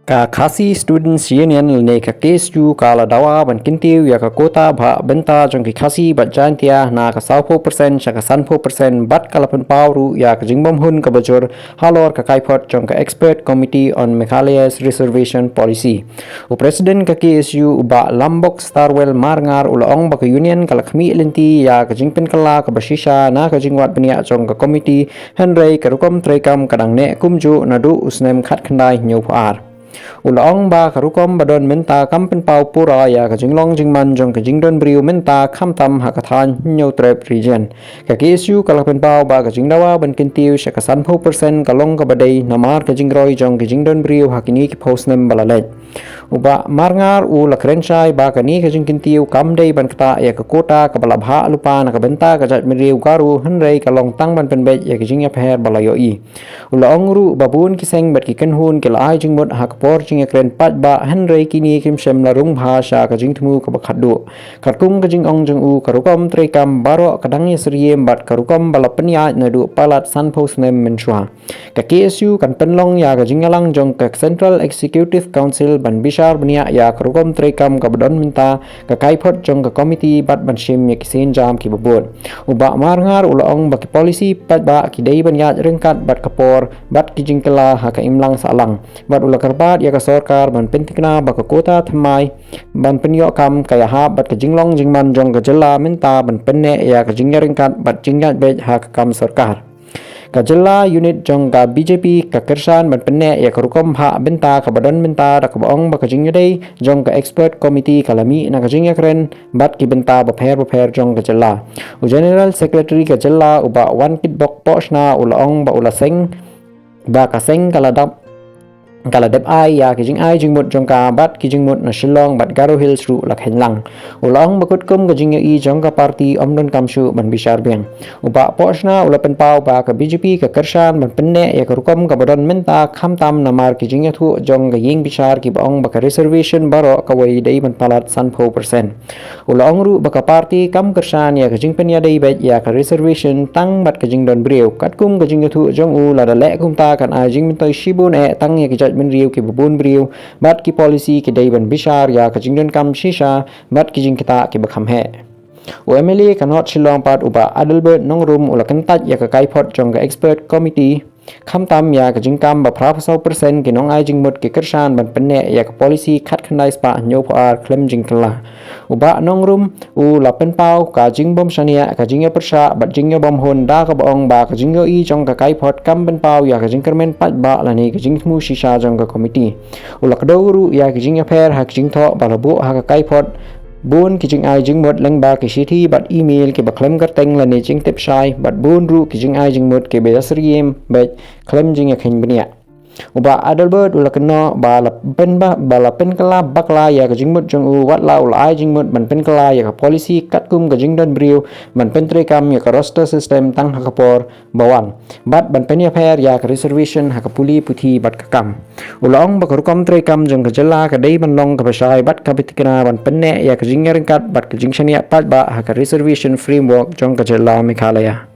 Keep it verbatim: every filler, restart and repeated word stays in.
Ka Khasi Students Union lane ka K S U ka la dawa ban kyntiew ïa ka quota bhah bynta jong ki Khasi bad Jaintia na ka sawphew percent sha ka sanphew percent bad ka la pynpaw ruh ïa ka jingbymhun kaba jur halor ka kaiphod jong ka Expert Committee on Meghalaya's Reservation Policy. U President ka K S U u Bah Lambok Starwell Marngar u la ong ba ka Union ka la khmih lynti ïa ka jingpynkylla kaba shisha na ka jingwad bniah jong ka Committee, hynrei ka rukom treikam ka dang neh kumjuh naduh u snem khatkhyndai hynñiewphew ar. U la ong ba ka rukom ba don mynta kam pynpaw pura ïa ka jinglong jingman jong ka jingdon briew mynta khamtam ha ka thaiñ Hynñiewtrep Region. Ka K S U ka la pynpaw ba ka jingdawa ban kyntiew sha ka sanphew percent ka long kaba dei namar ka jingroi jong ka jingdon briew ha kine ki phew snem ba la leit. U Bah Marngar u la kren shai ba kane ka jingkyntiew kam dei ban ktah ïa ka quota kaba la bhah lypa na ka bynta ka jaitbynriew Garo, hynrei ka long tang ban pynbeit ïa ka jingïapher ba la ïohi. U la ong ruh ba bun ki seng bad ki kynhun ki la ai jingmut ha ka por jingïakren paidbah, hynrei kine kim shym la rung bha sha ka jingthmu kaba khatduh. Katkum ka jingong jong u, ka rukom treikam baroh ka dang ïasyriem bad ka rukom ba la pynïaid naduh palat sanphew snem mynshuwa. Ka K S U kan pynlong ïa ka jingïalang jong ka Central Executive Council ban bishar bniah ïa ka rukom treikam kaba don mynta, ka kaiphod jong ka Committee bad ban shim ïa ki sienjam kiba bud. U Bah Marngar u la ong ba ki policy paidbah ki dei ban ïaid ryngkat bad ka por bad ki jingkylla ha ka imlang sahlang. Bad u la kyrpad ïa ka sorkar ban pynthikna ba ka quota thymmai ban pynïoh kam ka ïahap bad ka jinglong jingman jong ka jylla mynta ban pynneh ïa ka jingïaryngkat bad jingïaid beit ha ka kam sorkar. Ka jylla unit jong ka B J P ka kyrshan ban pynneh ïa ka rukom bhah bynta kaba don mynta da kaba ong ba ka jingïadei jong ka Expert Committee ka la mih na ka jingïakren bad ki bynta bapher bapher jong ka jylla. U General Secretary ka jylla u Bah Wankitbok Pohshna u la ong ba u la seng ba ka seng ka la dap ka la dep ai ïa ki jingai jingmut jong ka bad ki jingmut na Shillong bad Garo Hills ruh la kheiñ lang. U la ong ba katkum ka jingïohi jong ka party ym donkam shuh ban bishar biang. U Bah Pohshna u la pynpaw ba ka B J P ka kyrshan ban pynneh ïa ka rukom kaba don mynta khamtam namar ki jingïathuh jong ka ïing bishar kiba ong ba ka reservation baroh kawei dei ban palat sanphew percent. U la ong ruh ba ka party kam kyrshan ïa ka jingpynïadei beit ïa ka reservation tang bad ka jingdon briew. Katkum ka jingïathuh jong u, lada leh kumta kan ai jingmyntoi shibun eh tang ïa ki jaitbynriew kiba bun briew bad ki policy ki dei ban bishar ïa ka jingdonkam shisha bad ki jingktah kiba kham heh. U M L A ka North Shillong pat u Bah Adelbert Nongrum u la kyntait ïa ka kaiphod jong ka Expert Committee, khamtam ïa ka jingkam ba phra phew saw percent ki nongai jingmut ki kyrshan ban pynneh ïa ka policy khatkhyndai spah hynñiewphew ar khlem jingkylla. U Bah Nongrum u la pynpaw ka jingbym shaniah, ka jingïapyrshah bad jingïabymhun da kaba ong ba ka jingïohi jong ka kaiphod kam pynpaw ïa ka jingkyrmen paidbah lane ka jingthmu shisha jong ka Committee. U la kdew ruh ïa ka jingïapher ha ka jingthoh ba la buh ha ka kaiphod bun ki jingai jingmut lyngba ki shithi bad email kiba khlem kyrteng lane jingtip shai bad bun ruh ki jingai jingmut kiba ïasyriem beit khlem jingïakheiñ bniah. U Bah Adelbert u la kynnoh ba la pynba ba la pynkylla bakla ïa ka jingmut jong u, wat la u la ai jingmut ban pynkylla ïa ka policy katkum ka jingdon briew ban pyntreikam ïa ka roster system tang ha ka por ba wan bad ban pynïapher ïa ka reservation ha ka pule puthi bad ka kam. U la ong ba ka rukom treikam jong ka jylla ka dei ban long kaba shai bad kaba thikna ban pynneh ïa ka jingïaryngkat bad ka jingshaniah paidbah ha ka reservation framework jong ka jylla Meghalaya.